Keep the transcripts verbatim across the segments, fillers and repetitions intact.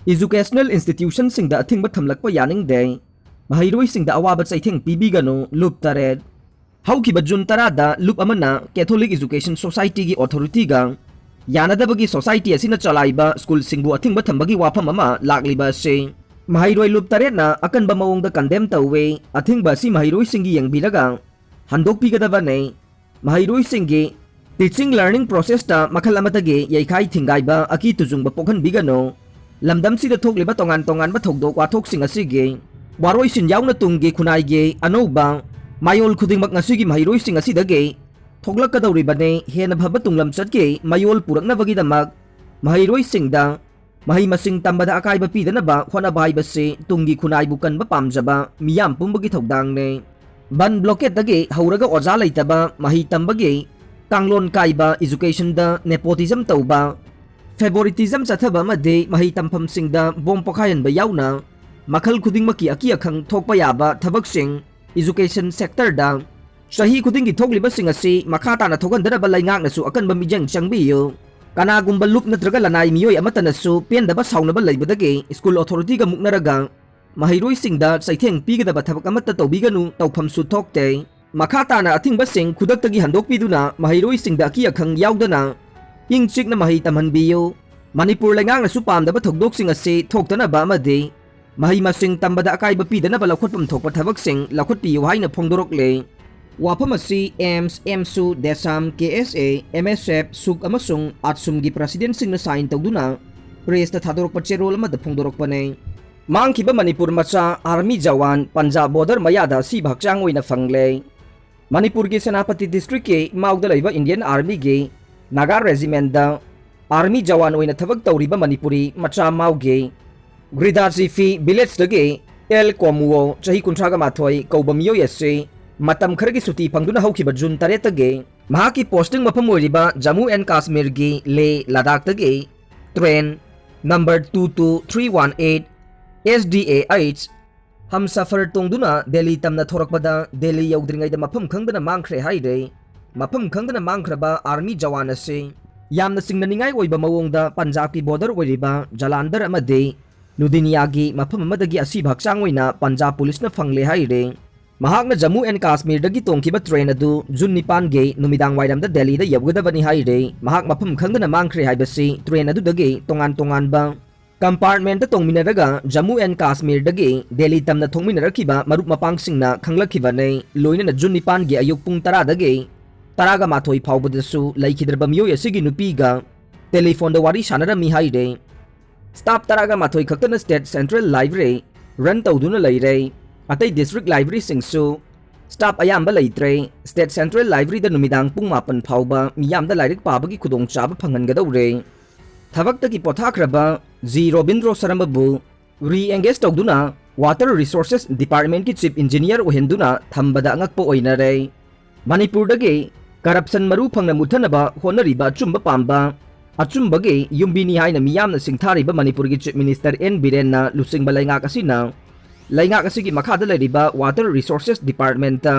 Educational institutionꯁꯤꯡꯗ ꯑꯊꯤꯡꯕ ꯊꯝꯂꯛꯄ ꯌꯥꯅꯤꯡꯗꯦ꯫ ꯃꯍꯩꯔꯣꯏꯁꯤꯡꯗ ꯑꯋꯥꯕ ꯆꯩꯊꯦꯡ ꯄꯤꯕꯤꯒꯅꯨ, ꯂꯨꯞ ꯇꯔꯦꯠ꯫ ꯍꯧꯈꯤꯕ ꯖꯨꯟ ꯇꯔꯥꯗ ꯂꯨꯞ ꯑꯃꯅ Catholic Education Societyꯒꯤ authorityꯒ ꯌꯥꯅꯗꯕꯒꯤ society ꯑꯁꯤꯅ ꯆꯂꯥꯏꯕ ꯁ꯭ꯀꯨꯜꯁꯤꯡꯕꯨ ꯑꯊꯤꯡꯕ ꯊꯝꯕꯒꯤ ꯋꯥꯐꯝ ꯑꯃ ꯂꯥꯛꯂꯤꯕ ꯑꯁꯤ ꯃꯍꯩꯔꯣꯏ ꯂꯨꯞ ꯇꯔꯦꯠꯅ ꯑꯀꯟꯕ ꯃꯑꯣꯡꯗ condemn ꯇꯧꯏ꯫ ꯑꯊꯤꯡꯕ ꯑꯁꯤ ꯃꯍꯩꯔꯣꯏꯁꯤꯡꯒꯤ ꯌꯦꯡꯕꯤꯔꯒ ꯍꯟꯗꯣꯛꯄꯤꯒꯗꯕꯅꯤ꯫ ꯃꯍꯩꯔꯣꯏꯁꯤꯡꯒꯤ teaching learning processꯇ ꯃꯈꯜ ꯑꯃꯠꯇꯒꯤ ꯌꯩꯈꯥꯏ ꯊꯤꯡꯒꯥꯏꯕ, ꯑꯀꯤ ꯇꯨꯖꯨꯡꯕ ꯄꯣꯛꯍꯟꯕꯤꯒꯅꯨ꯫ ꯂꯝꯗꯝꯁꯤꯗ ꯊꯣꯛꯂꯤꯕ ꯇꯣꯉꯥꯟ ꯇꯣꯉꯥꯟꯕ ꯊꯧꯗꯣꯛ ꯋꯥꯊꯣꯛꯁꯤꯡ ꯑꯁꯤꯒꯤ ꯋꯥꯔꯣꯏꯁꯤꯟ ꯌꯥꯎꯅ ꯇꯨꯡꯒꯤ ꯈꯨꯟꯅꯥꯏꯒꯤ ꯑꯅꯧꯕ ꯃꯌꯣꯜ ꯈꯨꯗꯤꯡꯃꯛ ꯉꯁꯤꯒꯤ ꯃꯍꯩꯔꯣꯏꯁꯤꯡ ꯑꯁꯤꯗꯒꯤ ꯊꯣꯛꯂꯛꯀꯗꯧꯔꯤꯕꯅꯤ꯫ ꯍꯦꯟꯅ ꯐꯕ ꯇꯨꯡꯂꯝꯆꯠꯀꯤ ꯃꯌꯣꯜ ꯄꯨꯔꯛꯅꯕꯒꯤꯗꯃꯛ ꯃꯍꯩꯔꯣꯏꯁꯤꯡꯗ ꯃꯍꯩ ꯃꯁꯤꯡ ꯇꯝꯕꯗ ꯑꯀꯥꯏꯕ ꯄꯤꯗꯅꯕ ꯍꯣꯠꯅꯕ ꯍꯥꯏꯕꯁꯤ ꯇꯨꯡꯒꯤ ꯈꯨꯟꯅꯥꯏꯕꯨ ꯀꯟꯕ ꯄꯥꯝꯖꯕ ꯃꯤꯌꯥꯝ ꯄꯨꯝꯕꯒꯤ ꯊꯧꯗꯥꯡꯅꯤ꯫ ꯕꯟ blockade ꯇꯒꯤ ꯍꯧꯔꯒ ꯑꯣꯖꯥ ꯂꯩꯇꯕ, ꯃꯍꯩ ꯇꯝꯕꯒꯤ ꯀꯥꯡꯂꯣꯟ ꯀꯥꯏꯕ, education ꯗ nepotism ꯇꯧꯕ, favoritism ꯆꯠꯊꯕ ꯑꯃꯗꯤ ꯃꯍꯩ ꯇꯝꯐꯝꯁꯤꯡꯗ ꯕꯣꯝ ꯄꯣꯈꯥꯏꯍꯟꯕ ꯌꯥꯎꯅ ꯃꯈꯜ ꯈꯨꯗꯤꯡꯃꯛꯀꯤ ꯑꯀꯤ ꯑꯈꯪ ꯊꯣꯛꯄ ꯌꯥꯕ ꯊꯕꯛꯁꯤꯡ education sector ꯗ ꯆꯍꯤ ꯈꯨꯗꯤꯡꯒꯤ ꯊꯣꯛꯂꯤꯕꯁꯤꯡ ꯑꯁꯤ ꯃꯈꯥ ꯇꯥꯅ ꯊꯣꯛꯍꯟꯗꯅꯕ ꯂꯩꯉꯥꯛꯅꯁꯨ ꯑꯀꯟꯕ ꯃꯤꯠꯌꯦꯡ ꯆꯪꯕꯤꯌꯨ꯫ ꯀꯅꯥꯒꯨꯝꯕ ꯂꯨꯞ ꯅꯠꯇ꯭ꯔꯒ ꯂꯅꯥꯏ ꯃꯤꯑꯣꯏ ꯑꯃꯠꯇꯅꯁꯨ ꯄꯦꯟꯗꯕ ꯁꯥꯎꯅꯕ ꯂꯩꯕꯗꯒꯤ ꯁ꯭ꯀꯨꯜ authority ꯒ ꯃꯨꯛꯅꯔꯒ ꯃꯍꯩꯔꯣꯏꯁꯤꯡꯗ ꯆꯩꯊꯦꯡ ꯄꯤꯒꯗꯕ ꯊꯕꯛ ꯑꯃꯠꯇ ꯇꯧꯕꯤꯒꯅꯨ, ꯇꯧꯐꯝꯁꯨ ꯊꯣꯛꯇꯦ꯫ ꯃꯈꯥ ꯇꯥꯅ ꯑꯊꯤꯡꯕꯁꯤꯡ ꯈꯨꯗꯛꯇꯒꯤ ꯍꯟꯗꯣꯛꯄꯤꯗꯨꯅ ꯃꯍꯩꯔꯣꯏꯁꯤꯡꯗ ꯑꯀꯤ ꯑꯈꯪ ꯌꯥꯎꯗꯅ ꯏꯪ ꯆꯤꯛꯅ ꯃꯍꯩ ꯇꯝꯍꯟꯕꯤꯌꯨ꯫ ꯃꯅꯤꯄꯨꯔ ꯂꯩꯉꯥꯛꯅꯁꯨ ꯄꯥꯝꯗꯕ ꯊꯧꯗꯣꯛꯁꯤꯡ ꯑꯁꯤ ꯊꯣꯛꯇꯅꯕ ꯑꯃꯗꯤ ꯃꯍꯩ ꯃꯁꯤꯡ ꯇꯝꯕꯗ ꯑꯀꯥꯏꯕ ꯄꯤꯗꯅꯕ ꯂꯧꯈꯠꯐꯝ ꯊꯣꯛꯄ ꯊꯕꯛꯁꯤꯡ ꯂꯧꯈꯠꯄꯤꯌꯨ ꯍꯥꯏꯅ ꯐꯣꯡꯗꯣꯔꯛꯂꯦ꯫ ꯋꯥꯐꯝ ꯑꯁꯤ AIMS, AMSU, DESAM, KSA, MSF, ꯁꯨꯛ ꯑꯃꯁꯨꯡ ꯑꯥꯠꯁꯨꯝꯒꯤ president ꯁꯤꯡꯅ sign ꯇꯧꯗꯨꯅ press ꯇ ꯊꯥꯗꯣꯔꯛꯄ ꯆꯦꯔꯣꯜ ꯑꯃꯗ ꯐꯣꯡꯗꯣꯔꯛꯄꯅꯦ꯫ ꯃꯥꯡꯈꯤꯕ ꯃꯅꯤꯄꯨꯔ ꯃꯆꯥ army ꯖꯋꯥꯟ ꯄꯟꯖꯥꯕ border ꯃꯌꯥꯗ ꯑꯁꯤꯕ ꯍꯛꯆꯥꯡ ꯑꯣꯏꯅ ꯐꯪꯂꯦ꯫ ꯃꯅꯤꯄꯨꯔꯒꯤ ꯁꯦꯅꯥꯄꯇꯤ district ꯀꯤ ꯃꯥꯎꯗ ꯂꯩꯕ Indian Army ꯒꯤ Naga regiment ꯗ army ꯖꯋꯥꯟ ꯑꯣꯏꯅ ꯊꯕꯛ ꯇꯧꯔꯤꯕ ꯃꯅꯤꯄꯨꯔꯤ ꯃꯆꯥ ꯃꯥꯎꯒꯤ ꯒ꯭ꯔꯤꯗꯥꯖꯤꯐꯤ village ꯇꯒꯤ ꯑꯦꯜ ꯀꯣꯃꯨꯋꯣ, ꯆꯍꯤ ꯀꯨꯟꯊ꯭ꯔꯥꯒ ꯃꯥꯊꯣꯏ ꯀꯧꯕ ꯃꯤꯑꯣꯏ ꯑꯁꯤ ꯃꯇꯝ ꯈꯔꯒꯤ ꯁꯨꯇꯤ ꯐꯪꯗꯨꯅ ꯍꯧꯈꯤꯕ ꯖꯨꯟ ꯇꯔꯦꯠꯇꯒꯤ ꯃꯍꯥꯛꯀꯤ posting ꯃꯐꯝ ꯑꯣꯏꯔꯤꯕ ꯖꯝꯃꯨ and ꯀꯥꯁꯃꯤꯔꯒꯤ ꯂꯦ ꯂꯗꯥꯈꯇꯒꯤ train number two two three one eight S D A H Humsafar ꯇꯣꯡꯗꯨꯅ ꯗꯦꯜꯂꯤ ꯇꯝꯅ ꯊꯣꯔꯛꯄꯗ ꯗꯦꯜꯂꯤ ꯌꯧꯗ꯭ꯔꯤꯉꯩꯗ ꯃꯐꯝ ꯈꯪꯗꯅ ꯃꯥꯡꯈ꯭ꯔꯦ ꯍꯥꯏꯔꯦ꯫ ꯃꯐꯝ ꯈꯪꯗꯅ ꯃꯥꯡꯈ꯭ꯔꯕ army ꯖꯋꯥꯟ ꯑꯁꯤ ꯌꯥꯝꯅ ꯆꯤꯡꯅꯅꯤꯡꯉꯥꯏ ꯑꯣꯏꯕ ꯃꯑꯣꯡꯗ ꯄꯟꯖꯥꯕꯀꯤ ꯕꯣꯔꯗꯔ ꯑꯣꯏꯔꯤꯕ ꯖꯂꯥꯟꯙꯔ ꯑꯃꯗꯤ ꯂꯨꯙꯤꯅꯤꯌꯥꯒꯤ ꯃꯐꯝ ꯑꯃꯗꯒꯤ ꯑꯁꯤꯕ ꯍꯛꯆꯥꯡ ꯑꯣꯏꯅ ꯄꯟꯖꯥꯕ ꯄꯨꯂꯤꯁꯅ ꯐꯪꯂꯦ ꯍꯥꯏꯔꯦ꯫ ꯃꯍꯥꯛꯅ ꯖꯝꯃꯨ ꯑꯦꯟ ꯀꯥꯁꯃꯤꯔꯗꯒꯤ ꯇꯣꯡꯈꯤꯕ ꯇ꯭ꯔꯦꯟ ꯑꯗꯨ ꯖꯨꯟ ꯅꯤꯄꯥꯟꯒꯤ ꯅꯨꯃꯤꯗꯥꯡ ꯋꯥꯏꯔꯝꯗ ꯗꯦꯜꯂꯤꯗ ꯌꯧꯒꯗꯕꯅꯤ ꯍꯥꯏꯔꯦ꯫ ꯃꯍꯥꯛ ꯃꯐꯝ ꯈꯪꯗꯅ ꯃꯥꯡꯈ꯭ꯔꯦ ꯍꯥꯏꯕꯁꯤ ꯇ꯭ꯔꯦꯟ ꯑꯗꯨꯗꯒꯤ ꯇꯣꯉꯥꯟ ꯇꯣꯉꯥꯟꯕ ꯀꯝꯄꯥꯔꯠꯃꯦꯟꯠꯇ ꯇꯣꯡꯃꯤꯟꯅꯔꯒ ꯖꯝꯃꯨ ꯑꯦꯟ ꯀꯥꯁꯃꯤꯔꯗꯒꯤ ꯗꯦꯜꯂꯤ ꯇꯝꯅ ꯊꯣꯛꯃꯤꯟꯅꯔꯛꯈꯤꯕ ꯃꯔꯨꯞ ꯃꯄꯥꯡꯁꯤꯡꯅ ꯈꯪꯂꯛꯈꯤꯕꯅꯤ꯫ ꯂꯣꯏꯅꯅ ꯖꯨꯟ ꯅꯤꯄꯥꯟꯒꯤ ꯑꯌꯨꯛ ꯄꯨꯡ ꯇꯔꯥꯗꯒꯤ ꯇꯔꯥꯒ ꯃꯥꯊꯣꯏ ꯐꯥꯎꯕꯗꯁꯨ ꯂꯩꯈꯤꯗ꯭ꯔꯕ ꯃꯤꯑꯣꯏ ꯑꯁꯤꯒꯤ ꯅꯨꯄꯤꯒ ꯇꯦꯂꯤꯐꯣꯟꯗ ꯋꯥꯔꯤ ꯁꯥꯟꯅꯔꯝꯃꯤ ꯍꯥꯏꯔꯦ꯫ ꯁ꯭ꯇꯥꯐ ꯇꯔꯥꯒ ꯃꯥꯊꯣꯏ ꯈꯛꯇꯅ ꯁ꯭ꯇꯦꯠ ꯁꯦꯟꯇ꯭ꯔꯦꯜ ꯂꯥꯏꯕ꯭ꯔꯦꯔꯤ ꯔꯟ ꯇꯧꯗꯨꯅ ꯂꯩꯔꯦ꯫ ꯑꯇꯩ ꯗꯤꯁꯇ꯭ꯔꯤꯛ ꯂꯥꯏꯕ꯭ꯔꯦꯔꯤꯁꯤꯡꯁꯨ ꯁ꯭ꯇꯥꯐ ꯑꯌꯥꯝꯕ ꯂꯩꯇ꯭ꯔꯦ꯫ ꯁ꯭ꯇꯦꯠ ꯁꯦꯟꯇ꯭ꯔꯦꯜ ꯂꯥꯏꯕ꯭ꯔꯦꯔꯤꯗ ꯅꯨꯃꯤꯗꯥꯡ ꯄꯨꯡ ꯃꯥꯄꯟ ꯐꯥꯎꯕ ꯃꯤꯌꯥꯝꯗ ꯂꯥꯏꯔꯤꯛ ꯄꯥꯕꯒꯤ ꯈꯨꯗꯣꯡꯆꯥꯕ ꯐꯪꯍꯟꯒꯗꯧꯔꯦ꯫ ꯊꯕꯛꯇꯒꯤ ꯄꯣꯊꯥꯈ꯭ꯔꯕ ꯖꯤ ꯔꯣꯕꯤꯟꯗ꯭ꯔꯣ ꯁꯔꯃꯕꯨ ꯔꯤ ꯑꯦꯡꯒꯦꯖ ꯇꯧꯗꯨꯅ ꯋꯥꯇꯔ ꯔꯤꯁꯣꯔꯁꯦꯁ ꯗꯤꯄꯥꯔꯠꯃꯦꯟꯠꯀꯤ ꯆꯤꯐ ꯏꯟꯖꯤꯅꯤꯌꯔ ꯑꯣꯏꯍꯟꯗꯨꯅ ꯊꯝꯕꯗ ꯑꯉꯛꯄ ꯑꯣꯏꯅꯔꯦ꯫ ꯃꯅꯤꯄꯨꯔꯗꯒꯤ ꯀꯔꯞꯁꯟ ꯃꯔꯨ ꯐꯪꯅ ꯃꯨꯠꯊꯅꯕ ꯍꯣꯠꯅꯔꯤꯕ ꯑꯆꯨꯝꯕ ꯄꯥꯝꯕ, ꯑꯆꯨꯝꯕꯒꯤ ꯌꯨꯝꯕꯤꯅꯤ ꯍꯥꯏꯅ ꯃꯤꯌꯥꯝꯅ ꯁꯤꯡꯊꯥꯔꯤꯕ ꯃꯅꯤꯄꯨꯔꯒꯤ ꯆꯤꯐ ꯃꯤꯅꯤꯁꯇꯔ ꯑꯦꯟ ꯕꯤꯔꯦꯟꯅ ꯂꯨꯆꯤꯡꯕ ꯂꯩꯉꯥꯛ ꯑꯁꯤꯅ ꯂꯩꯉꯥꯛ ꯑꯁꯤꯒꯤ ꯃꯈꯥꯗ ꯂꯩꯔꯤꯕ ꯋꯥꯇꯔ ꯔꯤꯁꯣꯔꯁꯦꯁ ꯗꯤꯄꯥꯔꯠꯃꯦꯟꯠꯇ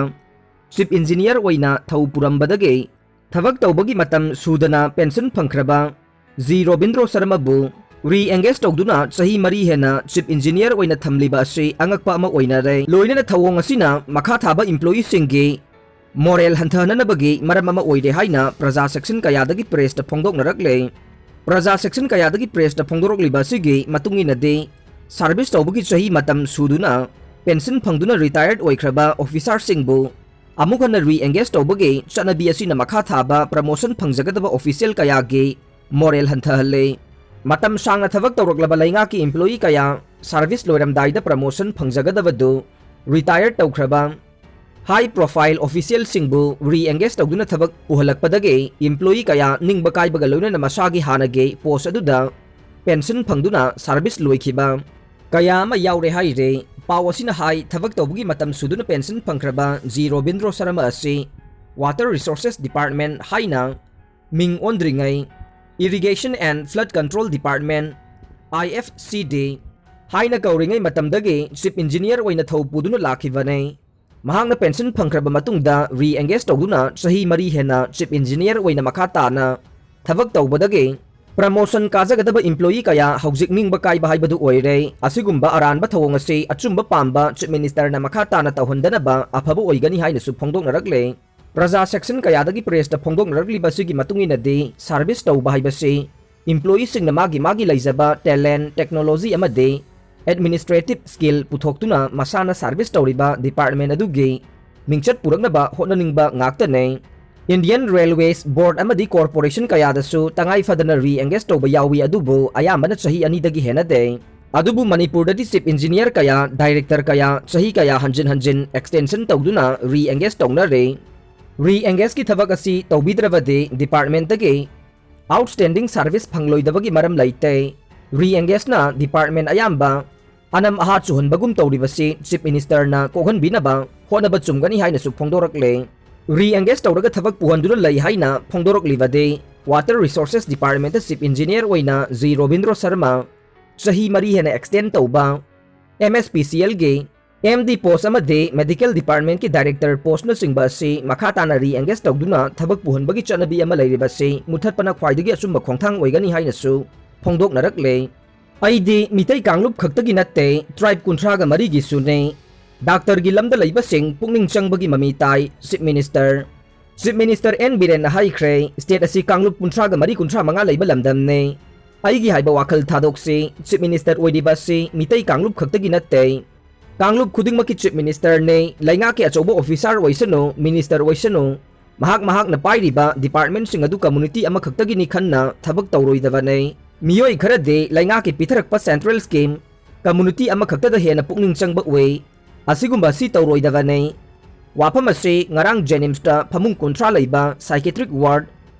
ꯆꯤꯐ ꯏꯟꯖꯤꯅꯤꯌꯔ ꯑꯣꯏꯅ ꯊꯧ ꯄꯨꯔꯝꯕꯗꯒꯤ ꯊꯕꯛ ꯇꯧꯕꯒꯤ ꯃꯇꯝ ꯁꯨꯗꯅ ꯄꯦꯟꯁꯟ ꯐꯪꯈ꯭ꯔꯕ ꯖꯤ ꯔꯣꯕꯤꯟꯗ꯭ꯔꯣ ꯁꯔꯃꯕꯨ ꯔꯤ ꯑꯦꯡꯒꯦꯖ ꯇꯧꯗꯨꯅ ꯆꯍꯤ ꯃꯔꯤ ꯍꯦꯟꯅ ꯆꯤꯐ ꯏꯟꯖꯤꯅꯤꯌꯔ ꯑꯣꯏꯅ ꯊꯝꯂꯤꯕ ꯑꯁꯤ ꯑꯉꯛꯄ ꯑꯃ ꯑꯣꯏꯅꯔꯦ꯫ ꯂꯣꯏꯅꯅ ꯊꯧꯑꯣꯡ ꯑꯁꯤꯅ ꯃꯈꯥ ꯊꯥꯕ ꯏꯝꯄ꯭ꯂꯣꯌꯤꯁꯤꯡꯒꯤ ꯃꯣꯔꯦꯜ ꯍꯟꯊꯍꯟꯅꯕꯒꯤ ꯃꯔꯝ ꯑꯃ ꯑꯣꯏꯔꯦ ꯍꯥꯏꯅ ꯄ꯭ꯔꯖꯥ ꯁꯦꯛꯁꯟ ꯀꯌꯥꯗꯒꯤ ꯄ꯭ꯔꯦꯁꯇ ꯐꯣꯡꯗꯣꯛꯅꯔꯛꯂꯦ꯫ ꯄ꯭ꯔꯖꯥ ꯁꯦꯛꯁꯟ ꯀꯌꯥꯗꯒꯤ ꯄ꯭ꯔꯦꯁꯇ ꯐꯣꯡꯗꯣꯔꯛꯂꯤꯕ ꯑꯁꯤꯒꯤ ꯃꯇꯨꯡ ꯏꯟꯅꯗꯤ, ꯁꯥꯔꯚꯤꯁ ꯇꯧꯕꯒꯤ ꯆꯍꯤ ꯃꯇꯝ ꯁꯨꯗꯨꯅ ꯄꯦꯟꯁꯟ ꯐꯪꯗꯨꯅ ꯔꯤꯇꯥꯌꯔꯠ ꯑꯣꯏꯈ꯭ꯔꯕ ꯑꯣꯐꯤꯁꯥꯔꯁꯤꯡꯕꯨ ꯑꯃꯨꯛ ꯍꯟꯅ ꯔꯤ ꯑꯦꯡꯒꯦꯖ ꯇꯧꯕꯒꯤ ꯆꯠꯅꯕꯤ ꯑꯁꯤꯅ ꯃꯈꯥ ꯊꯥꯕ ꯄ꯭ꯔꯃꯣꯁꯟ ꯐꯪꯖꯒꯗꯕ ꯑꯣꯐꯤꯁꯤꯌꯦꯜ ꯀꯌꯥꯒꯤ ꯃꯣꯔꯦꯜ ꯍꯟꯊꯍꯜꯂꯦ꯫ ꯃꯇꯝ ꯁꯥꯡꯅ ꯊꯕꯛ ꯇꯧꯔꯛꯂꯕ ꯂꯩꯉꯥꯛꯀꯤ ꯏꯝꯄ꯭ꯂꯣꯌꯤ ꯀꯌꯥ ꯁꯥꯔꯚꯤꯁ ꯂꯣꯏꯔꯝꯗꯥꯏꯗ ꯄ꯭ꯔꯃꯣꯁꯟ ꯐꯪꯖꯒꯗꯕꯗꯨ ꯔꯤꯇꯥꯌꯔ ꯇꯧꯈ꯭ꯔꯕ ꯍꯥꯏ ꯄ꯭ꯔꯣꯐꯥꯏꯜ ꯑꯣꯐꯤꯁꯤꯌꯦꯜꯁꯤꯡꯕꯨ ꯔꯤ ꯑꯦꯡꯒꯦꯖ ꯇꯧꯗꯨꯅ ꯊꯕꯛ ꯄꯨꯍꯜꯂꯛꯄꯗꯒꯤ ꯏꯝꯄ꯭ꯂꯣꯌꯤ ꯀꯌꯥ ꯅꯤꯡꯕ ꯀꯥꯏꯕꯒ ꯂꯣꯏꯅꯅ ꯃꯁꯥꯒꯤ ꯍꯥꯟꯅꯒꯤ ꯄꯣꯁ ꯑꯗꯨꯗ ꯄꯦꯟꯁꯟ ꯐꯪꯗꯨꯅ ꯁꯥꯔꯚꯤꯁ ꯂꯣꯏꯈꯤꯕ ꯀꯌꯥ ꯑꯃ ꯌꯥꯎꯔꯦ ꯍꯥꯏꯔꯦ꯫ ꯄꯥꯎ ꯑꯁꯤꯅ ꯍꯥꯏ, ꯊꯕꯛ ꯇꯧꯕꯒꯤ ꯃꯇꯝ ꯁꯨꯗꯨꯅ ꯄꯦꯟꯁꯟ ꯐꯪꯈ꯭ꯔꯕ ꯖꯤ ꯔꯣꯕꯤꯟꯗ꯭ꯔꯣ ꯁꯔꯃ ꯑꯁꯤ ꯋꯥꯇꯔ ꯔꯤꯁꯣꯔꯁꯦꯁ ꯗꯤꯄꯥꯔꯠꯃꯦꯟ ꯍꯥꯏꯅ ꯃꯤꯡ ꯑꯣꯟꯗ꯭ꯔꯤꯉꯩ Irrigation and Flood Control Department, I F C D, ꯍꯥꯏꯅ ꯀꯧꯔꯤꯉꯩ ꯃꯇꯝꯗꯒꯤ ꯆꯤꯐ ꯏꯟꯖꯤꯅꯤꯌꯔ ꯑꯣꯏꯅ ꯊꯧ ꯄꯨꯗꯨꯅ ꯂꯥꯛꯈꯤꯕꯅꯤ꯫ ꯃꯍꯥꯛꯅ ꯄꯦꯟꯁꯟ ꯐꯪꯈ꯭ꯔꯕ ꯃꯇꯨꯡꯗ ꯔꯤ ꯑꯦꯡꯒꯦꯖ ꯇꯧꯗꯨꯅ ꯆꯍꯤ ꯃꯔꯤ ꯍꯦꯟꯅ ꯆꯤꯐ ꯏꯟꯖꯤꯅꯤꯌꯔ ꯑꯣꯏꯅ ꯃꯈꯥ ꯇꯥꯅ ꯊꯕꯛ ꯇꯧꯕꯗꯒꯤ promotion ꯀꯥꯖꯒꯗꯕ employee ꯀꯌꯥ ꯍꯧꯖꯤꯛ ꯅꯤꯡꯕ ꯀꯥꯏꯕ ꯍꯥꯏꯕꯗꯨ ꯑꯣꯏꯔꯦ꯫ ꯑꯁꯤꯒꯨꯝꯕ ꯑꯔꯥꯟꯕ ꯊꯧꯑꯣꯡ ꯑꯁꯤ ꯑꯆꯨꯝꯕ ꯄꯥꯝꯕ Chief Minister ꯅ ꯃꯈꯥ ꯇꯥꯅ ꯇꯧꯍꯟꯗꯅꯕ ꯑꯐꯕ ꯑꯣꯏꯒꯅꯤ ꯍꯥꯏꯅꯁꯨ ꯐꯣꯡꯗꯣꯛꯅꯔꯛꯂꯦ꯫ ꯄ꯭ꯔꯖꯥ section ꯀꯌꯥꯗꯒꯤ press ꯇ ꯐꯣꯡꯗꯣꯛꯅꯔꯛꯂꯤꯕ ꯑꯁꯤꯒꯤ ꯃꯇꯨꯡ ꯏꯟꯅꯗꯤ, service ꯇꯧꯕ ꯍꯥꯏꯕꯁꯤ employee ꯁꯤꯡꯅ ꯃꯥꯒꯤ ꯃꯥꯒꯤ ꯂꯩꯖꯕ talent, technology ꯑꯃꯗꯤ administrative skill ꯄꯨꯊꯣꯛꯇꯨꯅ ꯃꯁꯥꯅ service ꯇꯧꯔꯤꯕ department ꯑꯗꯨꯒꯤ ꯃꯤꯡꯆꯠ ꯄꯨꯔꯛꯅꯕ ꯍꯣꯠꯅꯅꯤꯡꯕ ꯉꯥꯛꯇꯅꯤ꯫ Indian Railways Board ꯑꯃꯗꯤ corporation ꯀꯌꯥꯗꯁꯨ ꯇꯉꯥꯏ ꯐꯗꯅ re-engage ꯇꯧꯕ ꯌꯥꯎꯏ, ꯑꯗꯨꯕꯨ ꯑꯌꯥꯝꯕꯅ ꯆꯍꯤ ꯑꯅꯤꯗꯒꯤ ꯍꯦꯟꯅꯗꯦ꯫ ꯑꯗꯨꯕꯨ ꯃꯅꯤꯄꯨꯔꯗꯗꯤ chief engineer ꯀꯌꯥ, director ꯀꯌꯥ ꯆꯍꯤ ꯀꯌꯥ ꯍꯟꯖꯤꯟ ꯍꯟꯖꯤꯟ extension ꯇꯧꯗꯨꯅ re-engage ꯇꯧꯅꯔꯦ꯫ Re-engage ꯀꯤ ꯊꯕꯛ ꯑꯁꯤ ꯇꯧꯕꯤꯗ꯭ꯔꯕꯗꯤ department ꯇꯒꯤ outstanding service ꯐꯪꯂꯣꯏꯗꯕꯒꯤ ꯃꯔꯝ ꯂꯩꯇꯦ꯫ Re-engage ꯅ department ꯑꯌꯥꯝꯕ ꯑꯅꯝ ꯑꯍꯥ ꯆꯨꯍꯟꯕꯒꯨꯝ ꯇꯧꯔꯤꯕꯁꯤ Chief Minister ꯅ ꯀꯣꯛꯍꯟꯕꯤꯅꯕ ꯍꯣꯠꯅꯕ ꯆꯨꯝꯒꯅꯤ ꯍꯥꯏꯅꯁꯨ ꯐꯣꯡꯗꯣꯔꯛꯂꯦ꯫ Re-engage ꯇꯧꯔꯒ ꯊꯕꯛ ꯄꯨꯍꯟꯗꯨꯅ ꯂꯩ ꯍꯥꯏꯅ ꯐꯣꯡꯗꯣꯔꯛꯂꯤꯕꯗꯤ Water Resources Department ꯇ chief engineer ꯑꯣꯏꯅ ꯖꯤ ꯔꯣꯕꯤꯟꯗ꯭ꯔꯣ ꯁꯔꯃ ꯆꯍꯤ ꯃꯔꯤ ꯍꯦꯟꯅ extend ꯇꯧꯕ, M S P C L ꯒꯤ M D post ꯑꯃꯗꯤ Medical Department ꯀꯤ director post ꯅꯆꯤꯡꯕ ꯑꯁꯤ ꯃꯈꯥ ꯇꯥꯅ re-engage ꯇꯧꯗꯨꯅ ꯊꯕꯛ ꯄꯨꯍꯟꯕꯒꯤ ꯆꯠꯅꯕꯤ ꯑꯃ ꯂꯩꯔꯤꯕꯁꯤ ꯃꯨꯊꯠꯄꯅ ꯈ꯭ꯋꯥꯏꯗꯒꯤ ꯑꯆꯨꯝꯕ ꯈꯣꯡꯊꯥꯡ ꯑꯣꯏꯒꯅꯤ ꯍꯥꯏꯅꯁꯨ ꯐꯣꯡꯗꯣꯛꯅꯔꯛꯂꯦ꯫ ꯑꯩꯗꯤ ꯃꯤꯇꯩ ꯀꯥꯡꯂꯨꯞ ꯈꯛꯇꯒꯤ ꯅꯠꯇꯦ, tribe ꯀꯨꯟꯊ꯭ꯔꯥꯒ ꯃꯔꯤꯒꯤꯁꯨꯅꯦ꯫ Doctor ꯒꯤ ꯂꯝꯗ ꯂꯩꯕꯁꯤꯡ ꯄꯨꯛꯅꯤꯡ ꯆꯪꯕꯒꯤ ꯃꯃꯤ ꯇꯥꯏ, Chief Minister꯫ Chief Minister N ꯕꯤꯔꯦꯟꯅ ꯍꯥꯏꯈ꯭ꯔꯦ, state ꯑꯁꯤ ꯀꯥꯡꯂꯨꯞ ꯀꯨꯟꯊ꯭ꯔꯥꯒ ꯃꯔꯤ ꯀꯨꯟꯊ꯭ꯔꯥ ꯃꯉꯥ ꯂꯩꯕ ꯂꯝꯗꯝꯅꯤ꯫ ꯑꯩꯒꯤ ꯍꯥꯏꯕ ꯋꯥꯈꯜ ꯊꯥꯗꯣꯛꯁꯤ, Chief Minister ꯑꯣꯏꯔꯤꯕ ꯑꯁꯤ ꯃꯤꯇꯩ ꯀꯥꯡꯂꯨꯞ ꯈꯛꯇꯒꯤ ꯅꯠꯇꯦ꯫ ꯀꯥꯡꯂꯨꯞ ꯈꯨꯗꯤꯡꯃꯛꯀꯤ Chief Minister ꯅꯤ, ꯂꯩꯉꯥꯛꯀꯤ ꯑꯆꯧꯕ officer ꯑꯣꯏꯁꯅꯨ, minister ꯑꯣꯏꯁꯅꯨ, ꯃꯍꯥꯛ ꯃꯍꯥꯛꯅ ꯄꯥꯏꯔꯤꯕ department ꯁꯤꯡ ꯑꯗꯨ community ꯑꯃꯈꯛꯇꯒꯤꯅꯤ ꯈꯟꯅ ꯊꯕꯛ ꯇꯧꯔꯣꯏꯗꯕꯅꯤ꯫ ꯃꯤꯑꯣꯏ ꯈꯔꯗꯤ ꯂꯩꯉꯥꯛꯀꯤ ꯄꯤꯊꯔꯛꯄ central scheme community ꯑꯃꯈꯛꯇꯗ ꯍꯦꯟꯅ ꯄꯨꯛꯅꯤꯡ ꯆꯪꯕ ꯎꯏ꯫ ꯑꯁꯤꯒꯨꯝꯕ ꯑꯁꯤ ꯇꯧꯔꯣꯏꯗꯕꯅꯤ꯫ ꯋꯥꯐꯝ ꯑꯁꯤ ꯉꯔꯥꯡ JNIMS ꯇ ꯐꯃꯨꯡ ꯀꯨꯟꯊ꯭ꯔꯥ ꯂꯩꯕ psychiatric ward,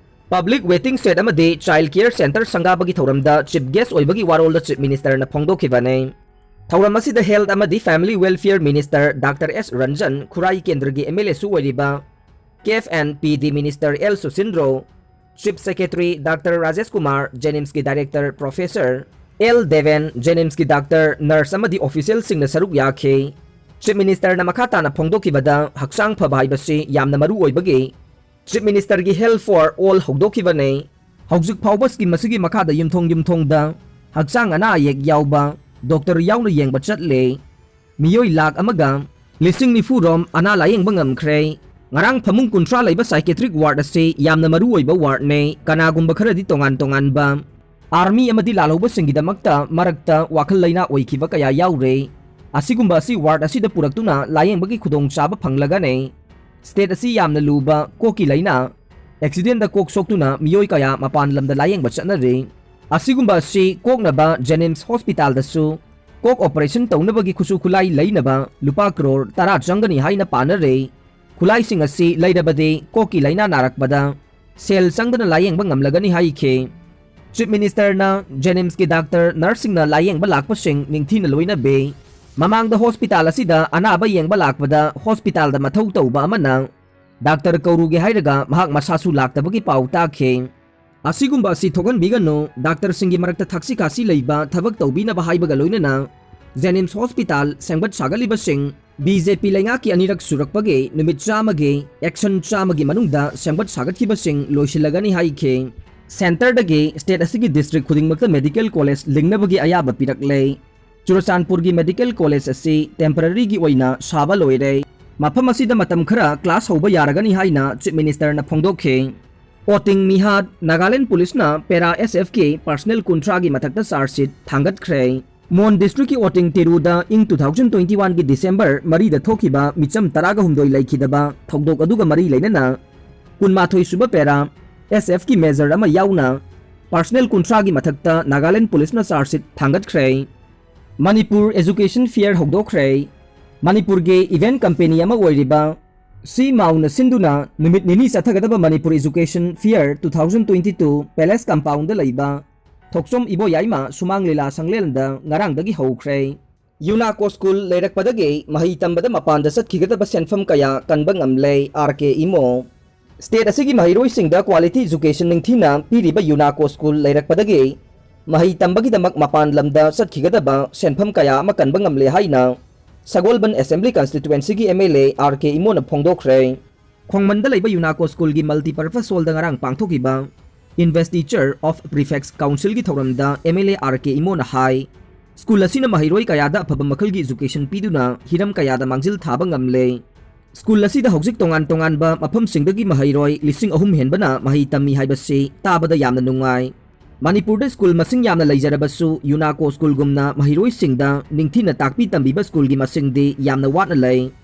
public waiting shed ꯑꯃꯗꯤ child care center ꯁꯪꯒꯥꯕꯒꯤ ꯊꯧꯔꯝꯗ chief guest ꯑꯣꯏꯕꯒꯤ ꯋꯥꯔꯣꯜꯗ Chief Minister ꯅ ꯐꯣꯡꯗꯣꯛꯈꯤꯕꯅꯤ꯫ ꯊꯧꯔꯝ ꯑꯁꯤꯗ Health ꯑꯃꯗꯤ Family Welfare Minister Doctor S Ranjan, ꯈꯨꯔꯥꯏ ꯀꯦꯟꯗ꯭ꯔꯒꯤ M L A ꯁꯨ ꯑꯣꯏꯔꯤꯕ K F and P D Minister L ꯁꯨꯁꯤꯟꯗ꯭ꯔꯣ, Chief Secretary Doctor Rajesh Kumar, JNIMS ꯀꯤ director Professor L Deben, JNIMS ꯀꯤ doctor, nurse ꯑꯃꯗꯤ official ꯁꯤꯡꯅ ꯁꯔꯨꯛ ꯌꯥꯈꯤ꯫ Chief Minister ꯅ ꯃꯈꯥ ꯇꯥꯅ ꯐꯣꯡꯗꯣꯛꯈꯤꯕꯗ, ꯍꯛꯆꯥꯡ ꯐꯕ ꯍꯥꯏꯕꯁꯤ ꯌꯥꯝꯅ ꯃꯔꯨ ꯑꯣꯏꯕꯒꯤ Chief Minister ꯒꯤ Health for All ꯍꯧꯗꯣꯛꯈꯤꯕꯅꯤ꯫ ꯍꯧꯖꯤꯛ ꯐꯥꯎꯕ ꯁ꯭ꯀꯤꯝ ꯑꯁꯤꯒꯤ ꯃꯈꯥꯗ ꯌꯨꯝꯊꯣꯡ ꯌꯨꯝꯊꯣꯡꯗ ꯍꯛꯆꯥꯡ ꯑꯅꯥ ꯑꯌꯦꯛ ꯌꯥꯎꯕ ꯗꯣꯛꯇꯔ ꯌꯥꯎꯅ ꯌꯦꯡꯕ ꯆꯠꯂꯦ꯫ ꯃꯤꯑꯣꯏ ꯂꯥꯈ ꯑꯃꯒ ꯂꯤꯁꯤꯡ ꯅꯤꯐꯨ ꯔꯣꯝ ꯑꯅꯥ ꯂꯥꯌꯦꯡꯕ ꯉꯝꯈ꯭ꯔꯦ꯫ ꯉꯔꯥꯡ ꯐꯃꯨꯡ ꯀꯨꯟꯊ꯭ꯔꯥ ꯂꯩꯕ psychiatric ward ꯑꯁꯤ ꯌꯥꯝꯅ ꯃꯔꯨ ꯑꯣꯏꯕ wardꯅꯦ, ꯀꯅꯥꯒꯨꯝꯕ ꯈꯔꯗꯤ ꯇꯣꯉꯥꯟ ꯇꯣꯉꯥꯟꯕ ꯑꯥꯔꯃꯤ ꯑꯃꯗꯤ ꯂꯥꯜꯍꯧꯕꯁꯤꯡꯒꯤꯗꯃꯛꯇ ꯃꯔꯛꯇ ꯋꯥꯈꯜ ꯂꯩꯅꯥ ꯑꯣꯏꯈꯤꯕ ꯀꯌꯥ ꯌꯥꯎꯔꯦ꯫ ꯑꯁꯤꯒꯨꯝꯕ ꯑꯁꯤ ward ꯑꯁꯤꯗ ꯄꯨꯔꯛꯇꯨꯅ ꯂꯥꯌꯦꯡꯕꯒꯤ ꯈꯨꯗꯣꯡꯆꯥꯕ ꯐꯪꯂꯒꯅꯤ꯫ State ꯑꯁꯤ ꯌꯥꯝꯅ ꯂꯨꯕ ꯀꯣꯛꯀꯤ ꯂꯥꯏꯅꯥ, accidentꯗ ꯀꯣꯛ ꯁꯣꯛꯇꯨꯅ ꯃꯤꯑꯣꯏ ꯀꯌꯥ ꯃꯄꯥꯟ ꯂꯝꯗ ꯂꯥꯌꯦꯡꯕ ꯆꯠꯅꯔꯤ꯫ ꯑꯁꯤꯒꯨꯝꯕ ꯑꯁꯤ ꯀꯣꯛꯅꯕ JNIMS hospitalꯗꯁꯨ ꯀꯣꯛ operation ꯇꯧꯅꯕꯒꯤ ꯈꯨꯠꯁꯨ ꯈꯨꯠꯂꯥꯏ ꯂꯩꯅꯕ ꯂꯨꯄꯥ ꯀ꯭ꯔꯣꯔ ꯇꯔꯥ ꯆꯪꯒꯅꯤ ꯍꯥꯏꯅ ꯄꯥꯅꯔꯦ꯫ ꯈꯨꯠꯂꯥꯏꯁꯤꯡ ꯑꯁꯤ ꯂꯩꯔꯕꯗꯤ ꯀꯣꯛꯀꯤ ꯂꯥꯏꯅꯥ ꯅꯥꯔꯛꯄꯗ ꯁꯦꯜ ꯆꯪꯗꯅ ꯂꯥꯌꯦꯡꯕ ꯉꯝꯂꯒꯅꯤ ꯍꯥꯏꯈꯤ꯫ Chief Ministerꯅ JNIMSꯀꯤ ꯗꯥꯛꯇꯔ, nurseꯁꯤꯡꯅ ꯂꯥꯌꯦꯡꯕ ꯂꯥꯛꯄꯁꯤꯡ ꯅꯤꯡꯊꯤꯅ ꯂꯣꯏꯅꯕꯤ꯫ ꯃꯃꯥꯡꯗ hospital ꯑꯁꯤꯗ ꯑꯅꯥꯕ ꯌꯦꯡꯕ ꯂꯥꯛꯄꯗ hospitalꯗ ꯃꯊꯧ ꯇꯧꯕ ꯑꯃꯅ ꯗꯥꯛꯇꯔ ꯀꯧꯔꯨꯒꯦ ꯍꯥꯏꯔꯒ ꯃꯍꯥꯛ ꯃꯁꯥꯁꯨ ꯂꯥꯛꯇꯕꯒꯤ ꯄꯥꯎ ꯇꯥꯈꯤ꯫ ꯑꯁꯤꯒꯨꯝꯕ ꯑꯁꯤ ꯊꯣꯛꯍꯟꯕꯤꯒꯅꯨ꯫ ꯗꯥꯛꯇꯔꯁꯤꯡꯒꯤ ꯃꯔꯛꯇ ꯊꯛꯁꯤ ꯈꯥꯁꯤ ꯂꯩꯕ ꯊꯕꯛ ꯇꯧꯕꯤꯅꯕ ꯍꯥꯏꯕꯒ ꯂꯣꯏꯅꯅ JNIMS hospital ꯁꯦꯝꯒꯠ ꯁꯥꯒꯠꯂꯤꯕꯁꯤꯡ BJP ꯂꯩꯉꯥꯛꯀꯤ ꯑꯅꯤꯔꯛ ꯁꯨꯔꯛꯄꯒꯤ ꯅꯨꯃꯤꯠ ꯆꯥꯝꯃꯒꯤ action ꯆꯥꯝꯃꯒꯤ ꯃꯅꯨꯡꯗ ꯁꯦꯝꯒꯠ ꯁꯥꯒꯠꯈꯤꯕꯁꯤꯡ ꯂꯣꯏꯁꯤꯜꯂꯒꯅꯤ ꯍꯥꯏꯈꯤ꯫ Centreꯗꯒꯤ state ꯑꯁꯤꯒꯤ district ꯈꯨꯗꯤꯡꯃꯛꯇ medical college ꯂꯤꯡꯅꯕꯒꯤ ꯑꯌꯥꯕ ꯄꯤꯔꯛꯂꯦ꯫ ꯆꯨꯔꯆꯥꯟꯄꯨꯔꯒꯤ medical college ꯑꯁꯤ temporaryꯒꯤ ꯑꯣꯏꯅ ꯁꯥꯕ ꯂꯣꯏꯔꯦ꯫ ꯃꯐꯝ ꯑꯁꯤꯗ ꯃꯇꯝ ꯈꯔ class ꯍꯧꯕ ꯌꯥꯔꯒꯅꯤ ꯍꯥꯏꯅ Chief Ministerꯅ ꯐꯣꯡꯗꯣꯛꯈꯤ꯫ ꯑꯣꯇꯤꯡ ꯃꯤꯍꯥꯠ, ꯅꯥꯒꯥꯂꯦꯟ ꯄꯨꯂꯤꯁꯅ ꯄꯦꯔꯥ SFꯀꯤ personnel ꯀꯨꯟꯊ꯭ꯔꯥꯒꯤ ꯃꯊꯛꯇ charge sheet ꯊꯥꯡꯒꯠꯈ꯭ꯔꯦ꯫ ꯃꯣꯟ districtꯀꯤ ꯑꯣꯇꯤꯡ ꯇꯤꯔꯨꯗ ꯏꯪ two thousand twenty oneꯒꯤ December ꯃꯔꯤꯗ ꯊꯣꯛꯈꯤꯕ ꯃꯤꯆꯝ ꯇꯔꯥꯒ ꯍꯨꯝꯗꯣꯏ ꯂꯩꯈꯤꯗꯕ ꯊꯧꯗꯣꯛ ꯑꯗꯨꯒ ꯃꯔꯤ ꯂꯩꯅꯅ ꯀꯨꯟꯃꯥꯊꯣꯏ ꯁꯨꯕ ꯄꯦꯔꯥ SFꯀꯤ major ꯑꯃ ꯌꯥꯎꯅ personnel ꯀꯨꯟꯊ꯭ꯔꯥꯒꯤ ꯃꯊꯛꯇ ꯅꯥꯒꯥꯂꯦꯟ ꯄꯨꯂꯤꯁꯅ charge sheet ꯊꯥꯡꯒꯠꯈ꯭ꯔꯦ꯫ Manipur Education Fair ꯍꯧꯗꯣꯛꯈ꯭ꯔꯦ꯫ ꯃꯅꯤꯄꯨꯔꯒꯤ event company ꯑꯃ ꯑꯣꯏꯔꯤꯕ ꯁꯤ ꯃꯥꯎꯅ ꯁꯤꯟꯗꯨꯅ ꯅꯨꯃꯤꯠ ꯅꯤꯅꯤ ꯆꯠꯊꯒꯗꯕ Manipur Education Fair two thousand twenty two Palace compoundꯗ ꯂꯩꯕ ꯊꯣꯛꯆꯣꯝ ꯏꯕꯣꯌꯥꯏꯃ ꯁꯨꯃꯥꯡ ꯂꯤꯂꯥ ꯁꯪꯂꯦꯟꯗ ꯉꯔꯥꯡꯗꯒꯤ ꯍꯧꯈ꯭ꯔꯦ꯫ ꯌꯨꯅꯥꯀꯣ ꯁ꯭ꯀꯨꯜ ꯂꯩꯔꯛꯄꯗꯒꯤ ꯃꯍꯩ ꯇꯝꯕꯗ ꯃꯄꯥꯟꯗ ꯆꯠꯈꯤꯒꯗꯕ ꯁꯦꯟꯐꯝ ꯀꯌꯥ ꯀꯟꯕ ꯉꯝꯂꯦ, ꯑꯥꯔ ꯀꯦ ꯏꯃꯣ꯫ State ꯑꯁꯤꯒꯤ ꯃꯍꯩꯔꯣꯏꯁꯤꯡꯗ quality education ꯅꯤꯡꯊꯤꯅ ꯄꯤꯔꯤꯕ ꯌꯨꯅꯥꯀꯣ ꯁ꯭ꯀꯨꯜ ꯂꯩꯔꯛꯄꯗꯒꯤ ꯃꯍꯩ ꯇꯝꯕꯒꯤꯗꯃꯛ ꯃꯄꯥꯟ ꯂꯝꯗ ꯆꯠꯈꯤꯒꯗꯕ ꯁꯦꯟꯐꯝ ꯀꯌꯥ ꯑꯃ ꯀꯟꯕ ꯉꯝꯂꯦ ꯍꯥꯏꯅ ꯁꯒꯣꯜꯕꯟ Assembly Constituencyꯒꯤ MLA ꯑꯥꯔ ꯀꯦ ꯏꯃꯣꯅ ꯐꯣꯡꯗꯣꯛꯈ꯭ꯔꯦ꯫ ꯈꯣꯡꯃꯟꯗ ꯂꯩꯕ ꯌꯨꯅꯥꯀꯣ ꯁ꯭ꯀꯨꯜꯒꯤ multipurpose hallꯗ ꯉꯔꯥꯡ ꯄꯥꯡꯊꯣꯛꯈꯤꯕ Investiture of Prefects Councilꯒꯤ ꯊꯧꯔꯝꯗ M L A R K ꯏꯃꯣꯅ ꯍꯥꯏ, ꯁ꯭ꯀꯨꯜ ꯑꯁꯤꯅ ꯃꯍꯩꯔꯣꯏ ꯀꯌꯥꯗ ꯑꯐꯕ ꯃꯈꯜꯒꯤ education ꯄꯤꯗꯨꯅ ꯍꯤꯔꯝ ꯀꯌꯥꯗ ꯃꯥꯡꯖꯤꯜ ꯊꯥꯕ ꯉꯝꯂꯦ꯫ ꯁ꯭ꯀꯨꯜ ꯑꯁꯤꯗ ꯍꯧꯖꯤꯛ ꯇꯣꯉꯥꯟ ꯇꯣꯉꯥꯟꯕ ꯃꯐꯝꯁꯤꯡꯗꯒꯤ ꯃꯍꯩꯔꯣꯏ ꯂꯤꯁꯤꯡ ꯑꯍꯨꯝ ꯍꯦꯟꯕꯅ ꯃꯍꯩ ꯇꯝꯃꯤ ꯍꯥꯏꯕꯁꯤ ꯇꯥꯕꯗ ꯌꯥꯝꯅ ꯅꯨꯡꯉꯥꯏ꯫ ꯃꯅꯤꯄꯨꯔꯗ ꯁ꯭ꯀꯨꯜ ꯃꯁꯤꯡ ꯌꯥꯝꯅ ꯂꯩꯖꯔꯕꯁꯨ, ꯌꯨꯅꯥꯀꯣ ꯁ꯭ꯀꯨꯜꯒꯨꯝꯅ ꯃꯍꯩꯔꯣꯏꯁꯤꯡꯗ ꯅꯤꯡꯊꯤꯅ ꯇꯥꯛꯄꯤ ꯇꯝꯕꯤꯕ ꯁ꯭ꯀꯨꯜꯒꯤ ꯃꯁꯤꯡꯗꯤ ꯌꯥꯝꯅ ꯋꯥꯠꯅ ꯂꯩ꯫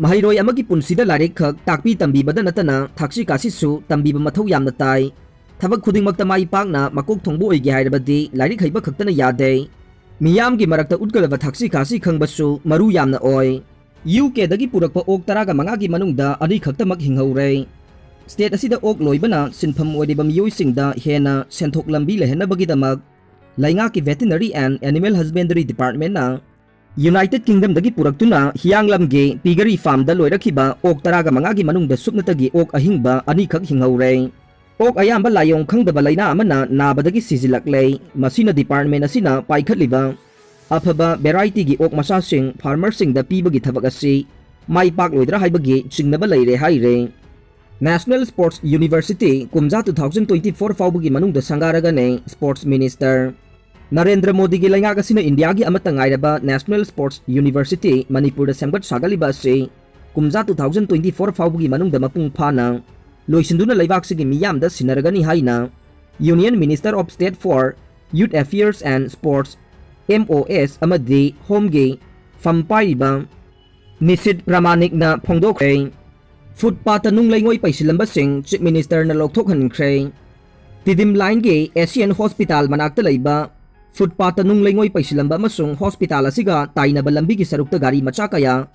ꯃꯍꯩꯔꯣꯏ ꯑꯃꯒꯤ ꯄꯨꯟꯁꯤꯗ ꯂꯥꯏꯔꯤꯛ ꯈꯛ ꯇꯥꯛꯄꯤ ꯇꯝꯕꯤꯕꯗ ꯅꯠꯇꯅ ꯊꯛꯁꯤ ꯈꯥꯁꯤꯁꯨ ꯇꯝꯕꯤꯕ ꯃꯊꯧ ꯌꯥꯝꯅ ꯇꯥꯏ꯫ ꯊꯕꯛ ꯈꯨꯗꯤꯡꯃꯛꯇ ꯃꯥꯏ ꯄꯥꯛꯅ ꯃꯀꯣꯛ ꯊꯣꯡꯕ ꯑꯣꯏꯒꯦ ꯍꯥꯏꯔꯕꯗꯤ ꯂꯥꯏꯔꯤꯛ ꯍꯩꯕ ꯈꯛꯇꯅ ꯌꯥꯗꯦ꯫ ꯃꯤꯌꯥꯝꯒꯤ ꯃꯔꯛꯇ ꯎꯠꯀꯗꯕ ꯊꯛꯁꯤ ꯈꯥꯁꯤ ꯈꯪꯕꯁꯨ ꯃꯔꯨ ꯌꯥꯝꯅ ꯑꯣꯏ꯫ ꯌꯨ ꯀꯦꯗꯒꯤ ꯄꯨꯔꯛꯄ ꯑꯣꯛ ꯇꯔꯥꯒ ꯃꯉꯥꯒꯤ ꯃꯅꯨꯡꯗ ꯑꯅꯤꯈꯛꯇꯃꯛ ꯍꯤꯡꯍꯧꯔꯦ꯫ ꯁ꯭ꯇꯦꯠ ꯑꯁꯤꯗ ꯑꯣꯛ ꯂꯣꯏꯕꯅ ꯁꯤꯟꯐꯝ ꯑꯣꯏꯔꯤꯕ ꯃꯤꯑꯣꯏꯁꯤꯡꯗ ꯍꯦꯟꯅ ꯁꯦꯟꯊꯣꯛ ꯂꯝꯕꯤ ꯂꯩꯍꯟꯅꯕꯒꯤꯗꯃꯛ ꯂꯩꯉꯥꯛꯀꯤ Veterinary and Animal Husbandry Departmentꯅ United Kingdomꯗꯒꯤ ꯄꯨꯔꯛꯇꯨꯅ ꯍꯤꯌꯥꯡꯂꯝꯒꯤ piggery farmꯗ ꯂꯣꯏꯔꯛꯈꯤꯕ ꯑꯣꯛ ꯇꯔꯥꯒ ꯃꯉꯥꯒꯤ ꯃꯅꯨꯡꯗ ꯁꯨꯞꯅꯇꯒꯤ ꯑꯣꯛ ꯑꯍꯤꯡꯕ ꯑꯅꯤꯈꯛ ꯍꯤꯡꯍꯧꯔꯦ꯫ ꯑꯣꯛ ꯑꯌꯥꯝꯕ ꯂꯥꯏꯑꯣꯡ ꯈꯪꯗꯕ ꯂꯩꯅꯥ ꯑꯃꯅ ꯅꯥꯕꯗꯒꯤ ꯁꯤꯖꯤꯜꯂꯛꯂꯦ꯫ ꯃꯁꯤꯅ department ꯑꯁꯤꯅ ꯄꯥꯏꯈꯠꯂꯤꯕ ꯑꯐꯕ varietyꯒꯤ ꯑꯣꯛ ꯃꯆꯥꯁꯤꯡ farmerꯁꯤꯡꯗ ꯄꯤꯕꯒꯤ ꯊꯕꯛ ꯑꯁꯤ ꯃꯥꯏ ꯄꯥꯛꯂꯣꯏꯗ꯭ꯔꯥ ꯍꯥꯏꯕꯒꯤ ꯆꯤꯡꯅꯕ ꯂꯩꯔꯦ ꯍꯥꯏꯔꯦ꯫ National Sports University ꯀꯨꯝꯖꯥ two thousand twenty four ꯐꯥꯎꯕꯒꯤ ꯃꯅꯨꯡꯗ ꯁꯪꯒꯥꯔꯒꯅꯤ Sports Minister꯫ ꯅꯔꯦꯟꯗ꯭ꯔ ꯃꯣꯗꯤꯒꯤ ꯂꯩꯉꯥꯛ ꯑꯁꯤꯅ ꯏꯟꯗꯤꯌꯥꯒꯤ ꯑꯃꯠꯇ ꯉꯥꯏꯔꯕ National Sports University ꯃꯅꯤꯄꯨꯔꯗ ꯁꯦꯝꯒꯠ ꯁꯥꯒꯠꯂꯤꯕ ꯑꯁꯤ ꯀꯨꯝꯖꯥ two thousand twenty four ꯐꯥꯎꯕꯒꯤ ꯃꯅꯨꯡꯗ ꯃꯄꯨꯡ ꯐꯥꯅ ꯂꯣꯏꯁꯤꯟꯗꯨꯅ ꯂꯩꯕꯥꯛꯁꯤꯒꯤ ꯃꯤꯌꯥꯝꯗ ꯁꯤꯟꯅꯔꯒꯅꯤ ꯍꯥꯏꯅ Union Minister of State for Youth Affairs and Sports, M O S, ꯑꯃꯗꯤ Homeꯒꯤ ꯐꯝ ꯄꯥꯏꯔꯤꯕ ꯅꯤꯁꯤꯠ ꯄ꯭ꯔꯃꯥꯅꯤꯛꯅ ꯐꯣꯡꯗꯣꯛꯈ꯭ꯔꯦ꯫ ꯐꯨꯠꯄꯥꯠꯇ ꯅꯨꯡ ꯂꯩꯉꯣꯏ ꯄꯩꯁꯤꯜꯂꯝꯕꯁꯤꯡ Chief Ministerꯅ ꯂꯧꯊꯣꯛꯍꯟꯈ꯭ꯔꯦ꯫ ꯇꯤꯗꯤꯝ ꯂꯥꯏꯟꯒꯤ Asian Hospital ꯃꯅꯥꯛꯇ ꯂꯩꯕ ꯐꯨꯠꯄꯥꯠꯇ ꯅꯨꯡ ꯂꯩꯉꯣꯏ ꯄꯩꯁꯤꯜꯂꯝꯕ ꯑꯃꯁꯨꯡ hospital ꯑꯁꯤꯒ ꯇꯥꯏꯅꯕ ꯂꯝꯕꯤꯒꯤ ꯁꯔꯨꯛꯇ ꯒꯥꯔꯤ ꯃꯆꯥ ꯀꯌꯥ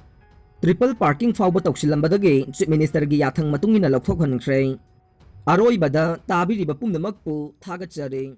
triple parking ꯐꯥꯎꯕ ꯇꯧꯁꯤꯜꯂꯝꯕꯗꯒꯤ Chief Ministerꯒꯤ ꯌꯥꯊꯪ ꯃꯇꯨꯡ ꯏꯟꯅ ꯂꯧꯊꯣꯛꯍꯟꯈ꯭ꯔꯦ꯫ ꯑꯔꯣꯏꯕꯗ ꯇꯥꯕꯤꯔꯤꯕ ꯄꯨꯝꯅꯃꯛꯄꯨ ꯊꯥꯒꯠꯆꯔꯤ꯫